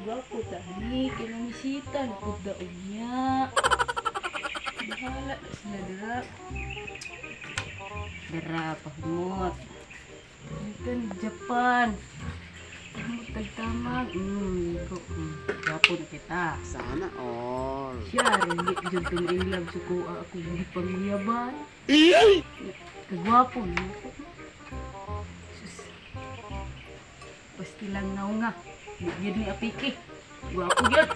Gwapo ta ni, kinamisita na pud daon niya. Bahala na sila dira. Dara pahumot. Ito ni Japan. Tagtamag. Ko. Gwapo na kita. Sana all. Siya rin, di jud tong in love sa kuha ako hindi pangyaban. Kagwapo na ako. Sus. Pasti lang naunga. Di gyud ni apiki. Gwapo gyud.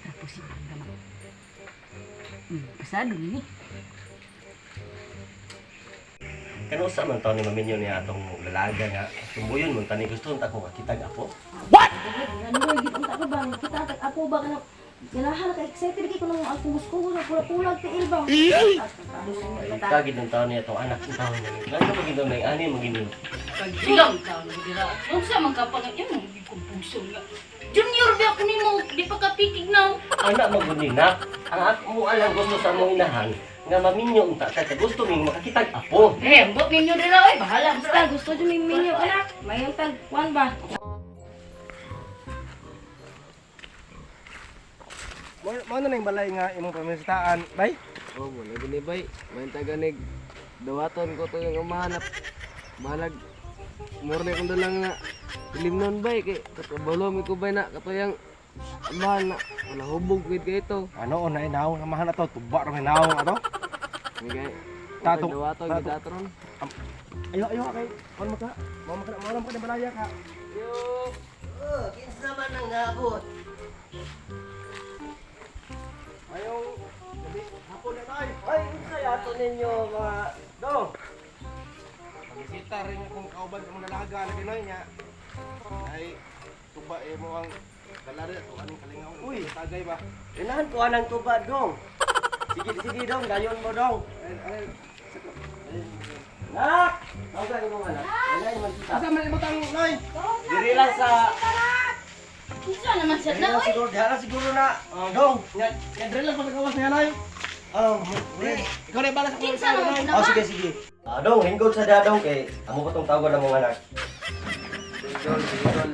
Tapos si Pangama. Pasado ni. Kanusa man taon ni maminyo niya atong lalaga nga tumbuyon man tani gusto unta ko makitag apo. Ano gid unta ka bang kita tag apo ba kanang ganahan ka excited kay kuno ang kugos-kugos ang pula-pula tiil bang. Kagid ng taon niya atong anak ng taon niya. Lalo pa gid may ani mo gini. Ilang taon na dira. Unsa man ka pang imo gid kong puso nga. Junior ba ako nimo, di pa ka pikig na. Anak mo gud ni nak. Ang ako mo alang gusto sa among inahan nga maminyo unta ka kay gusto ming makakitag apo. Eh, ambot ninyo dira oy, bahala Basta gusto jud mi minyo anak. Mayon tag kuan ba? Mo na ning balay nga imong pamistaan, bay. Oh, mo na gini bay. May taganig. Dawaton ko to yung umahanap. Balag. Mura na akong dalang nga. Ilim nun bay. Kay katabalo mi ko bay na. Katuyang amahan na. Wala hubog gid kay ito. Ano na inaw amahan ato tuba ra may naong ato. May kay. Tatong- Dawaton tatong. gid atron. Ayo ayo kay kon mo ka. Mo mo ka mo mo ka ng balaya ka. Oh, kinsa man ang nabot? Ayong gabi hapon na tay. Ay, unsa ato ninyo mga dong? Pamisita rin akong kauban sa mga dalaga na Pinoy nga. Ay tuba eh mo ang dalari ato aning kalingaw. Uy. Tagay ba? Inahan ko anang tuba dong. Sige sige dong, dayon mo dong. Ay ay Nak! Tawag imong anak. Alay man kita. Asa man imong tang noy? Diri lang sa Unsa naman sa Diri na lang oy. siguro, diha lang siguro na. Oh, dong. Nga nga diri lang ko sa gawas niya noy. Oh, ikaw na bala sa Kinsa naman na Oh, ba? sige sige. Ah, dong, hinggol sa dadong kay amo pa tong tawagan ng mga anak. Idol, idol.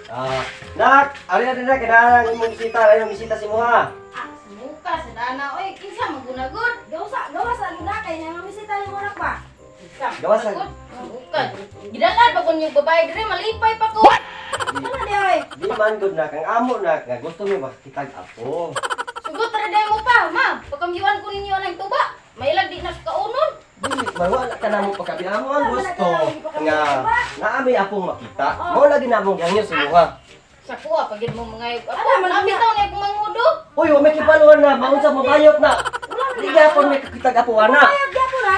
Ah, nak, ari na dira kailangan imong bisita, ay bisita si Muha. Ah, sumuka sa dana oy, kinsa man gunagod? Gawa gawa sa luna kay nga mamisita ni mo ba? Kinsa man Gawas sa- gunagod? Sumuka. Gidalan pa kun yung babae dire malipay pa ko. What? Ano di oy? Di man gud nak, ang amo nak nga gusto mi makitag apo. Sugot ra day mo pa, ma. Pagkamyuan ko ninyo anang tuba. Mailag di na sa kaunon. Dili man wala ka namo pagkabi amo ang gusto nga naami apong makita. Mao lagi na among gihangyo si Muha. Sa kuha pag mo mga ako. Ano man Nami na? taon na akong manghudo. Uy, wa may kibaluan na, maunsa mabayot na. Di gyapon may kakitag apo ana. Bayad gyapon na.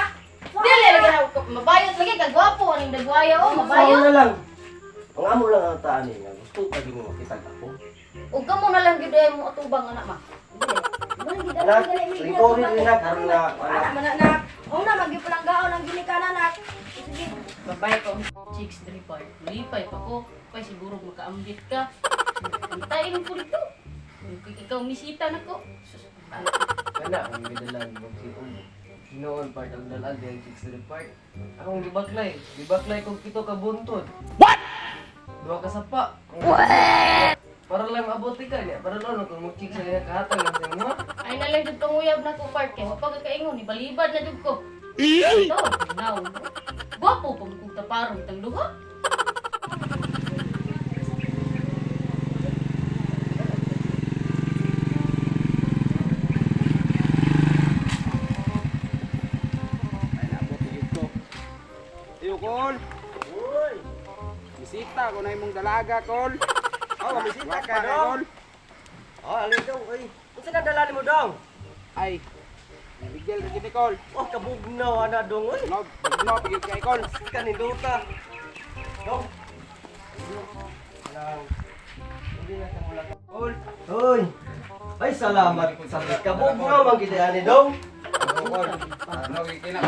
Dili lagi na ako mabayot lagi kagwapo aning dagwaya oh, Sao mabayot. na lang. Ang amo lang ang taan nga gusto pa gyud mo makitag apo. Ug kamo na lang gyud ay mo atubang anak ma. Nak, rikorin ni nak karon na Ana anak. man na nak. Una magyupalanggaon ang ginikanan nak. Sige. Babay ko. Chicks diri pa. Lipay pa ko. Pay siguro makaambit ka. Antayin ko dito. Kung ikaw misita na ko. Sus, Kana akong gidalan magsiog. Noon part ang dalan din six to part. Akong gibaklay, gibaklay kog pito ka buntod. What? Duha ka sapa. What? Para lang maabot ka niya, para lang kung mag-chick sa iya kahatag lang sa inyo. Ay na lang jud panguyab na ko part kay wa pa ka kaingon ibalibad na jud ko. Ito, now. Gwapo pa mo kong taparong tang duha. Ay naabot ni ko. Ayo kol. Uy, Bisita ko na imong dalaga kol. oh, bisita Waka ka kay, dong. kol. Oh, alin dong, uy. Unsa na dala nimo dong? Ay. Bigel ra gini kol. Oh, kabugnaw ana dong, uy. No, no pigil kay kol. Kaninduta. Dong. Lang. Hindi na ka mula ka. Kol. Hoy. Ay, salamat sa kabugnaw man gid ani dong. Kol. No kina.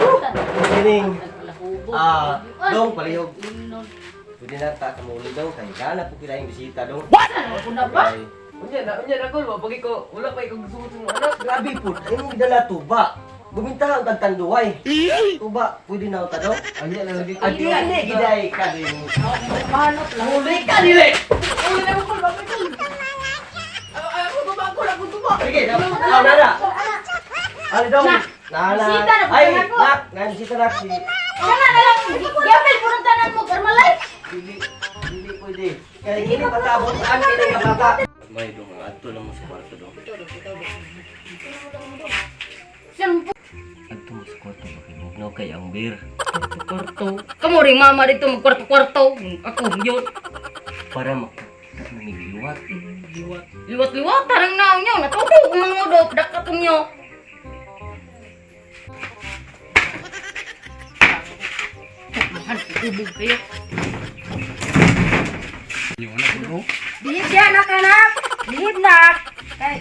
Kining Naglahubo. ah, dong palihog. Linon. Pwede na ta kamuli dong kay gana po kila yung bisita dong. Ako na ba? Kay, Unya na, kol, wa pagi ko, wala pa ikaw gusto sa imong anak. Grabe po, imong gidala tuba. Buminta ang tagtanduay. Tuba, pwede na ako dong. Ay, na lagi. Adili giday ka din. Pahanot lang. Huli ka dili. Uy, na ko bakit ko. Ako tuba ako, ako tuba. Sige, na na. Ali dong. Nak, Na na. bisita na po Ay, ka na ko. nak, na bisita nak si. Kana na lang. Gyapil po ng tanan mo, Carmalite. Dili, dili pwede. Kaya kini patabot ang kini nga bata. May dong adto lang mo sa kwarto dong. Siyang Adto mo sa kwarto ba kay bugnaw kay ang beer. kwarto. Kamo ring mama dito magkwarto-kwarto. Ako yun. Para makita na liwat. Liwat. Liwat-liwat tarang naon nyo. Natuto ko mga dok dakatong nyo. Mahal, ubog kayo. Bihib siya nak anak. Bihib nak. Kay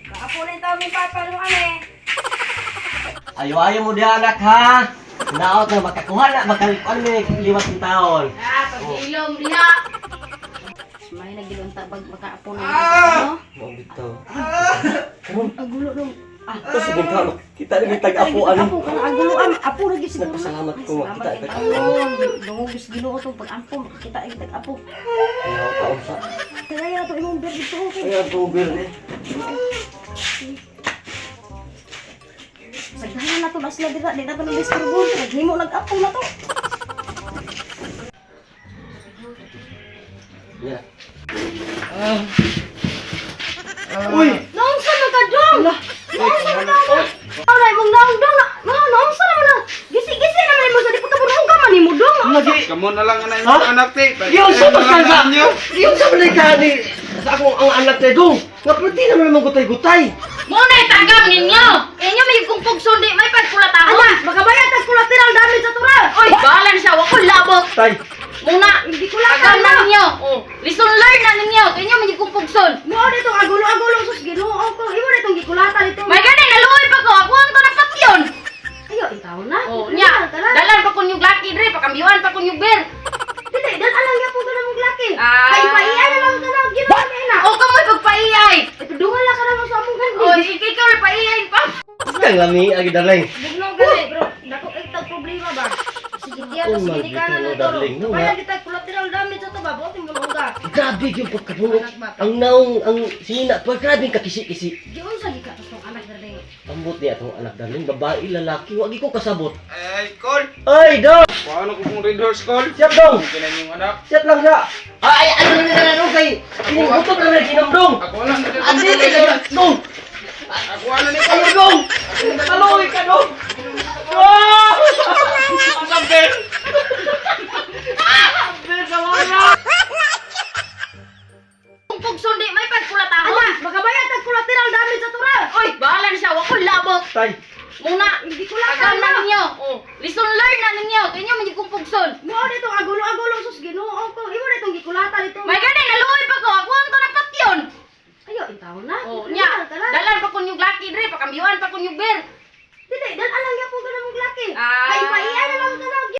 Kaapo na yung tao mong papa mo kami. Ayo-ayo mo diha anak ha. Naot na makakuha na makalikuan ni liwat ng taon. Ah, pag-ilom diha. May nagilong tabag makaapo na ah! No? Mao bitaw. Agulo dong. Ah, Tapos bitaw kita ni tag-apo ano. Apo kana agulo am apo lagi siguro. Nagpasalamat ko makita Salamat tag kay taon. Dungog sa Ginoo tong pag-ampo makakita ay tag apo. Ayaw taon sa. Tagay na to imong beer dito okay. Ay ang beer ni. Sagdahan na to na sila dira di na to nang disturbo. Naghimo nag-apo na to. Yeah. Uy! Naunsa man ka dong? Naunsa man ka? Wala imong naong dong na. Naunsa naman na. Gisi-gisi naman imo sa di pa ka man nimo dong. Lagi. Kamo na lang anay Ha? anak te. Yung sa pagkasa! Yung sa mga ni sa akong ang anak te dong. Nga pwede naman naman gutay-gutay. Mo na itagam ninyo. Inyo may kungkog sundi, may pagkulatahon. Ala, makabayad tag collateral damage sa tura. Oy, bahala na siya, wa ko labot. Tay. Muna, Hindi ko lang agam na ninyo. Oh, lesson learn na ninyo. Inyo may kungkog sun. Mo dito agulo-agulo sus Ginoo ko. Imo ditong gikulata dito. May gani naluoy pa ko. Ako ang to napatyon. Ayo ikaw na. Oh, nya. Dalan pa kun yung laki dre, pakambyuan pa kun yung beer. Dili, dal alang gyapon ka na mong laki. Ah. Kay paiay na lang ka na ginawa ni na. O kamoy pagpaiyay. Ipadungan lang ka na mo sa among gandi. Oh, ikaw lang paiyay pa. Kang lami agi darling. Bugnaw gali, bro. Dako kay tag problema ba. Sige diya Oh, to sige ka na magdito, na to. darling, no, Bayad ha? kita collateral damage sa to ba? Buotin mo ka. Grabe yung pagkabunok. Ang naong, ang sinina, pa grabe yung kakisi-kisi. Giunsa gi ka tong anak darling. Ambot niya atong anak darling, babae, lalaki, wag ko kasabot. Ay, Col. Ay, dong! Paano ko kung red horse, Col? Siyap dong! Kinan yung anak. Siyap lang siya! Ay, ano na na na kay Ining na na ginom dong! Ako lang. Andi na dong! Ako ano ni Ano dong? Aloy ka dong! Ah! Ang beer. Kungkog sundi, may pagkulatahon. Ala, makabayad tag collateral damage sa tura. Oy, bahala na siya, wa ko labot. Tay! Muna, Hindi ko lang agam na na. ninyo. Oh, lesson learn na ninyo. Inyo may kungkog sun. Mo ditong agulo-agulo sus Ginoo ko. Imo ditong gikulata dito. May gani